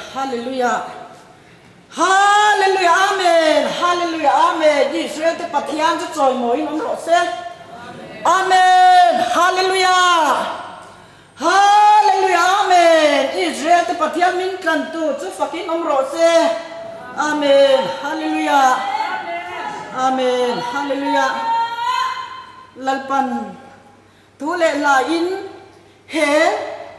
Hallelujah Hallelujah Amen Hallelujah Amen Israel te Pathian chu chawimawiin awm rawh se Amen Hallelujah Hallelujah Amen Israel te Pathian min tlantu chu fakin awm rawh se Amen Hallelujah Amen Hallelujah Lalpan Thu leh hlaiin he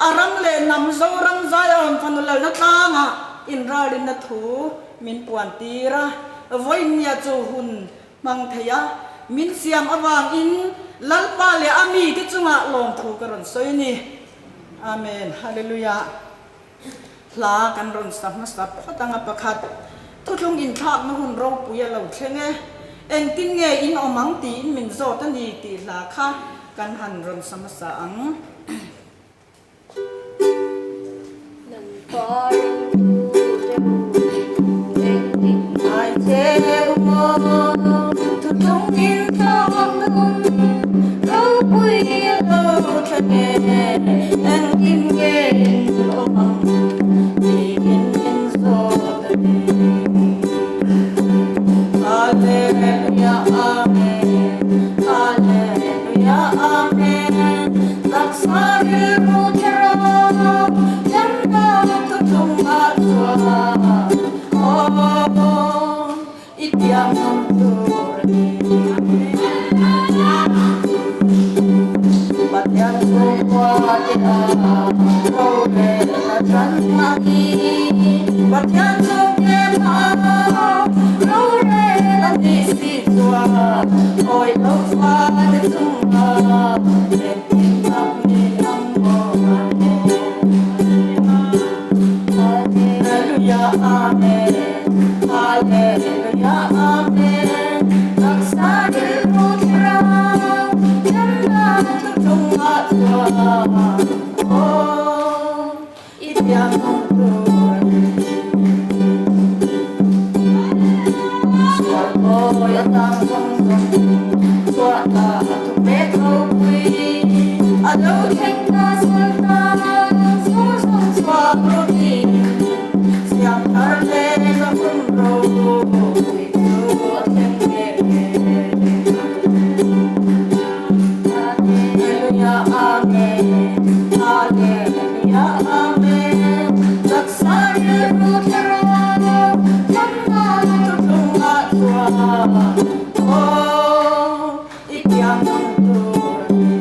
a ram leh hnam Zoram Zion fanu lalna tlangah inralinna thu min puan tir a, vawiinnia chu hun hmang thei a, min siam avangin Lalpa leh a mite chungah lawmthu ka rawn sawi a ni. Amen. Hallelujah. Hla kan rawn sa hmasa phawt ang a pakhat thuthlung inthlakna hun ropui a lo thleng e, engtin nge in awm ang tiin min zawt a ni tih hla kha kan han rawn sa hmasa ang. Nan pa ringtu te u engtin ngai che u maw thuthlung inthlakna hun ropui a lo thleng e, engtin nge in awm ang tiin min zawt a ni. Hallelujah Amen Hallelujah Amen Taksa rilru thlarau Lemna thuthlung ah chuan Aw I piang ngam tur a ni. Pathian chhungkua te a rorel a tan a ni. Pathian chhungte hma rorel a nih si chuan awi lo fate chunga engtin tak ni ang maw Amen. Hallelujah Amen. Hallelujah Amen Taksa rilru thlarau Remna thuthlungah chuan Aw i piang awm tur a ni Sual kawi atang zawng zawng Chhuah ta thupek ropui A lo thleng ta sual tan Zawng zawng chhuak rawtin Siam thar leh ka hun ropui chu a thleng ve ve. Hallelujah Amen Hallelujah Amen Taksa rilru thlarau Thamna thuthlung ah chuan Aw i piang ang tur a ni.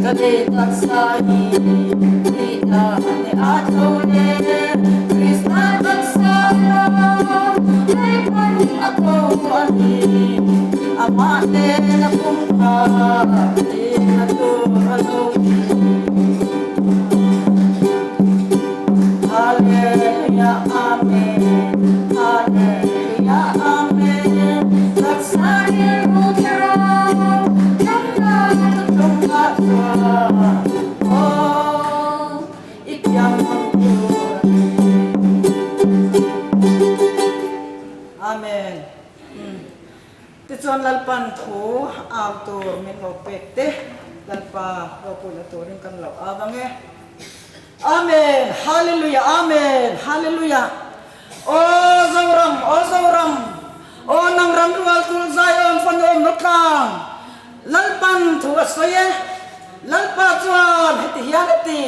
Ka lei taksa hi thihna ne a tho le, Krista taksa la lei pan a ko a ni. Amah nen a pumkha thihna tur a lo ni. Hallelujah Amen Hallelujah Amen Taksa rilru thlarau Damna thuthlung ah chuan Aw i piang ang tur a ni. Amen. Tichuan Lalpan thu au tur min lo pek te Lalpa ropuina turin kan lo au ang e. Amen Hallelujah Amen Hallelujah Aw Zoram Aw Zoram Aw nang ram rual tul Zion fanu awm na tlang Lalpan thu a sawi e Lalpa chuan heti hian a ti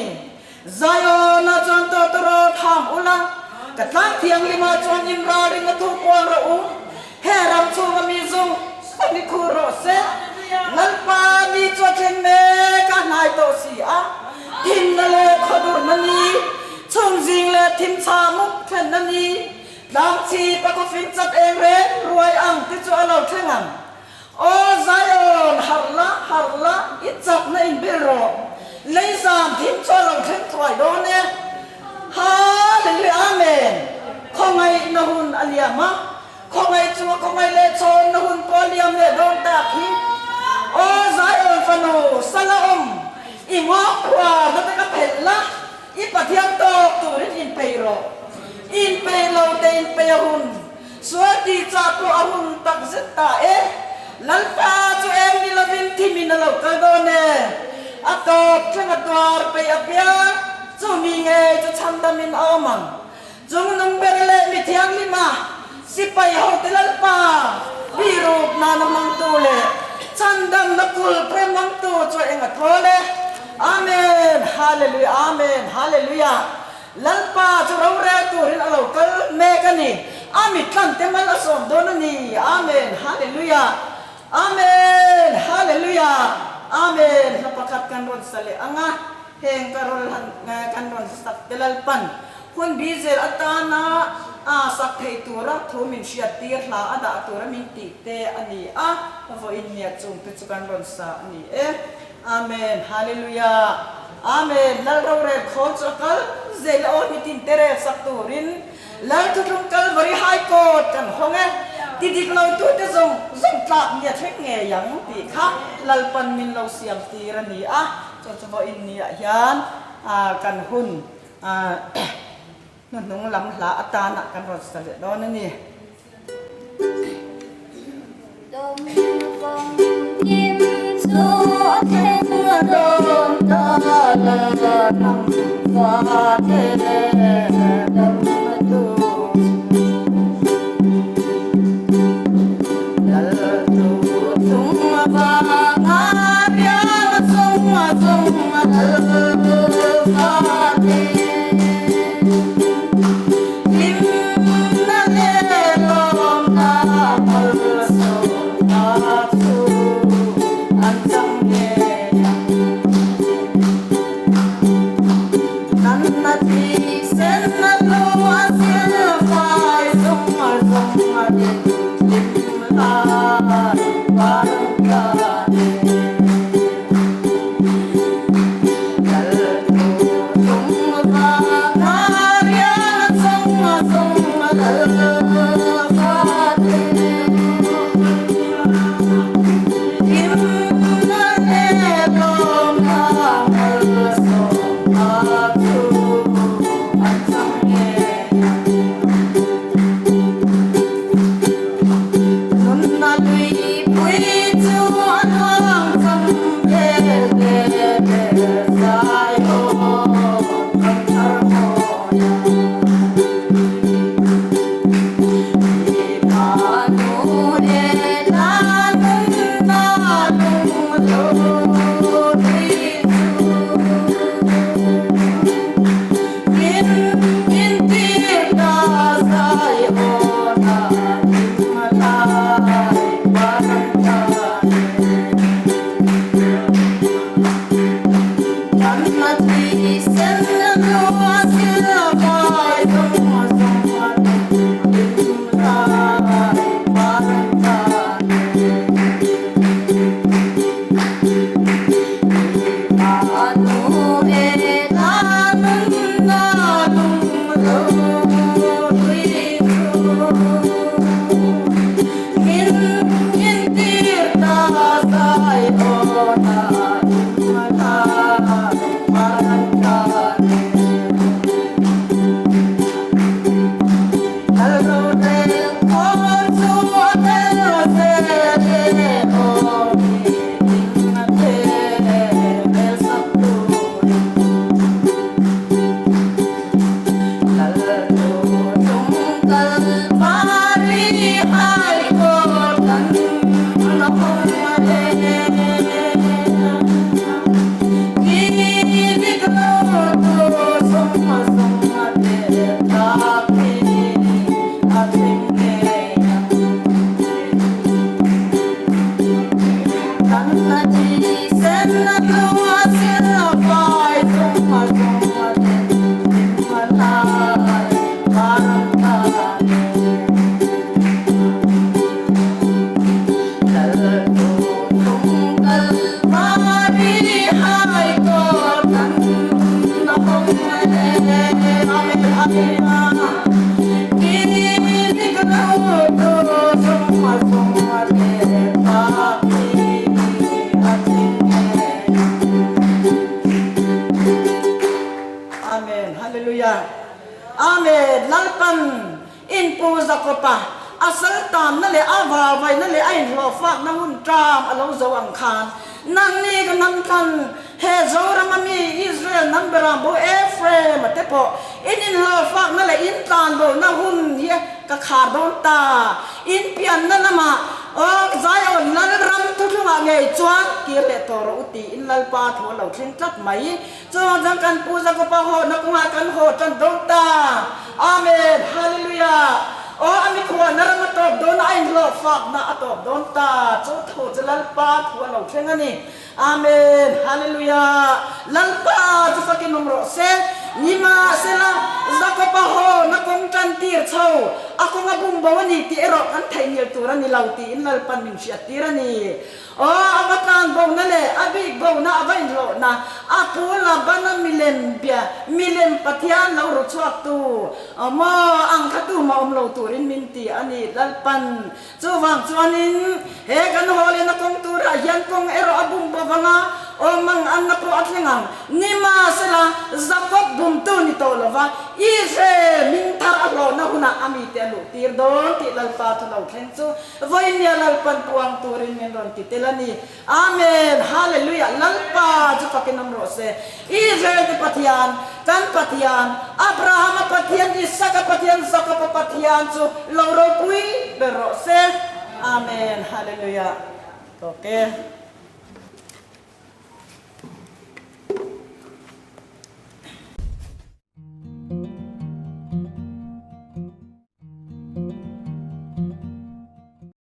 Zion ah chuan tawtawrawl tham ula, ka tlang thianghlimah chuan inralring a thu kual rawh u. He ram chhunga mi zawng zawng i khur rawh se. Lalpa mi chu a thleng mek a hnai tawh si a, thimna leh khawdurna ni, chhungzing leh thimchha muk thlenna ni, tlangchhip a khawfing chat eng reng ruai ang te chu a lo thleng ang. Aw Zion, harh la, harh la, i chakna in bil rawh. Lei zam thim chu a lo thleng thuai dawn e. Hallelujah Amen. Khawngaihna hun a liam a, khawngaih chu a khawngaih leh chhawnna hun pawh a liam leh dawn tak hi. Aw Zion fanu, sala awm, i ngawk khuarna te ka phelh la, i Pathian tawk turin inpeih rawh. Inpeih lo te inpeih a hun. Sual tih chah pawh a hun tak zet ta e. Lalpa chu eng ni lovin thimin a lo kal dawn e. A tawp thleng a tuar peih apiang chu mi ngei chu chhandamin a awm ang. Chungnung ber leh mi thianghlima sipai hote Lalpa bihruk nana hmangtu leh chhandamna kul phrem hmangtu chu eng a thawl e. Amen! Hallelujah! Amen! Hallelujah! Lalpa chu rorel turin a lo kal mek a ni. A mittlante mal a sawm dawn a ni. Amen! Hallelujah! Amen! Hallelujah! Amen! Hla pakhat kan rawn sa leh ang a, heng ka rawn han kan rawn sak te Lalpan hun bizel atana a sak theih tura thu min hriat tir hla a dah tura min tih te a ni a, vawiin nia chung te chu kan rawn sa a ni e. Amen! Hallelujah! Amen! Lal rorel khawl chu a kal zel a aw hnitin te rel sak turin Lal Thuthlung Kalvari High Court kan hawng e, ti dik lo tute zawng zawng tlak nia thleng ngei ang tih kha Lalpan min lo siam tir a ni a, chu chu vawiin niah hian kan hun hnuhnung lam hla atana kan rawn sa leh dawn a ni. Amen Hallelujah Amen Lalpan in Pu Jakopa a sal tanna leh a vavaina leh a inhlawhfakna hun ṭam a lo zo ang khan nangni ka hnam thlan He Zoram a mi Israel hnam berang bo Ephraim a te pawh in inhlawhfakna leh in tlanbona hun hi ka khar dawn ta. In pianna lamah aw Zion Lalram thuthlungah ngei chuan kir leh tawh rawh u tiin Lalpa thu a lo thleng tlat mai. Chuan chuan kan Pu Jakopa hawhna kawngah kan haw tan dawn ta. Amen! Hallelujah! Aw a mikhualna ram a tawp dawn a, a inhlawhfakna a tawp dawn ta. Chu thu chu Lalpa thu a lo thleng a ni. Amen! Hallelujah! Lalpa chu fakin awm rawh se. Nimahsela, Jakopa hawhna kawng tan tir chho, a kawng a bum bo a ni tih erawh kan theihnghilh tur a ni lo tiin Lalpan min hriattir a ni. Aw, a va tlan bona leh a bik bona a va inhlawhna, a pu Labana milem bia, milem Pathian lo ru chhuaktu, maw ang kha tumah awm lo turin min ti a ni Lalpan. Chuvang chuanin he kan haw lehna kawng turah hian kawng erawh a bum bo vang a, awm ang anna pawh a thleng ang. Nimahsela, Jakob bumtu ni tawh lova Israel hming thar a hlawhna hunah a mite a luhtir dawn tih Lalpa thu lo thleng chu Vawinia Lalpan puang turin min rawn ti tel a ni. Amen! Hallelujah! Lalpa chu fakin awm rawh se. Israel te Pathian, kan Pathian, Abrahama Pathian, Isaka Pathian, Jakoba Pathian chu lo ropui ber rawh se. Amen! Hallelujah! Tawk e.